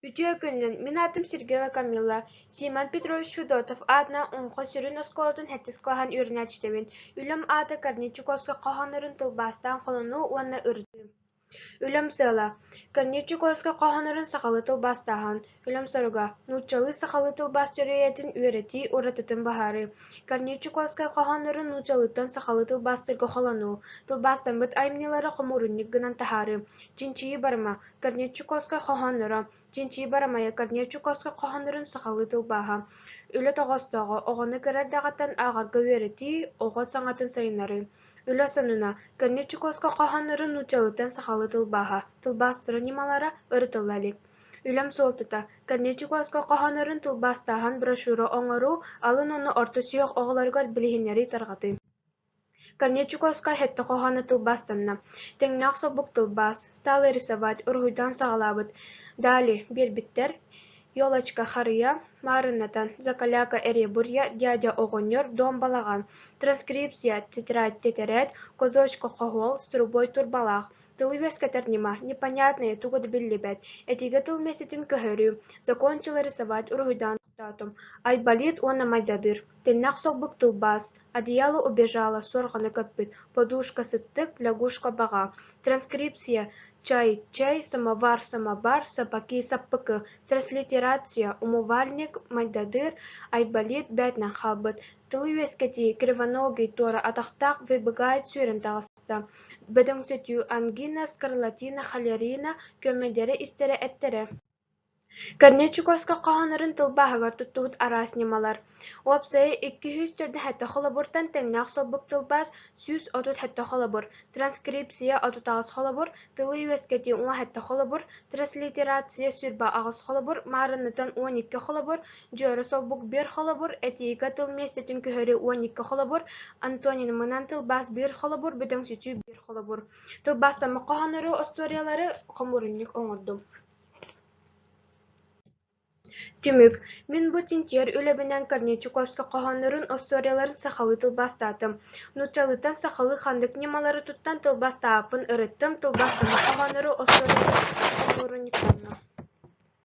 Үтүө күнүнэн, мин аатым Сергеева Камилла, Симон Петрович Федотов аатынан Оҥхой сүрүн оскуолатын сэттис кылааһын үөрэнээччитэбин. Үлэм аата Корней Чуковскай хоһооннорун тылбаастаан холонуу уонна ырытыы. Үлэм сыала: Корней Чуковскай хоһооннорун сахалыы тылбаастааһын. Үлэм соруга: нууччалыы-сахалыы тылбаас төрүөйэтин үөрэтии, уратытын быһаарыы. Корней Чуковскай хоһооннорун нууччалыыттан сахалыы тылбаастыырга холонуу. Тылбаастаммыт айымньылары хомуурунньук гынан таһаарыы. Чинчийии барыма: Корней Чуковскай хоһоонноро, Чинчийии барамайа Корней Чуковскай хоһооннорун сахалыы тылбааһа. Үлэ тоҕоостооҕо: оҕону кыра эрдэҕиттэн ааҕарга үөрэтии, оҕо саҥатын сайыннарыы. Үлэ сонуна: Корней Чуковскай хоһооннорун нууччалыыттан сахалыы тылбааһа, тылбаастара ньымалара ырытылла илик. Үлэм суолтата: Корней Чуковскай хоһооннорун тылбаастааһын брошюра оҥоруу, алын уонна орто сүһүөх оҕолоругар билиһиннэрии тарҕатыы. Корней Чуковскай сэттэ хоһооно тылбаастанна: «Тэҥнээх солбук тылбаас», «Стала рисовать» уруһуйдаан саҕалаабыт, «Дали» биэрбиттэр, «Елочка харыйа», «Маарыннатан», «Закаляка эрье-бурья», «Дядя оҕонньор», «Дом балаҕан», «Транскрипция», «Тетрадь тэтэрээт», «Козочка хоһуол», «Струбой турбалаах», Тылы үөскэтэр ньыма, непонятное, туга да биллибэт, этиигэ тыл миэстэтин көһөрүү, закончила рисовать уруһуйдаан тохтоотум, Айболит уонна Майдадыр, тэннэх солбук тылбаас, одеяло убежала, суорҕаны көппүт, подушка сыттык, лягушка баҕа, транскрипция, чай, чэй, самовар, самобар, сапаки, саппыкы, транслитерация, умывальник, Майдадыр, Айболит бээтинэн хаалбыт, тылы үөскэтии, кривоногий, туора атахтаах, выбегает сүүрэн таҕыста, Бөдөҥсүтүү, ангина, скарлатина, холерина күөмэйдэрэ истэрэ эттэрэ. Корней Чуковскай хоһооннорун тылбааһыгар туттубут араас ньымалар. Уопсайа 247 холобуртан тэҥнээх солбук тылбаас 137 холобур, транскрипция 38 холобур, тылы үөскэтии 17 холобур, транслитерация 28 холобур, маарыннатан 12 холобур, дьүөрэ солбук биир холобур, этиигэ тыл миэстэтин көһөрүү 12 холобур, антонимынан тылбаас биир холобур, бөдөҥсүтүү биир холобур. Тылбаастаммыт хоһооннору, остуоруйалары хомуурунньук оҥордум. Түмүк. Мин бу чинчийэр үлэбинэн Корней Чуковскай хоһооннорун, остуоруйаларын сахалыы тылбаастаатым. Нууччалыыттан сахалыы ханнык ньымалары туттан тылбаастаабыппын ырыттым, тылбаастаммыт хоһооннору, остуоруйалары хомуурунньуктанным.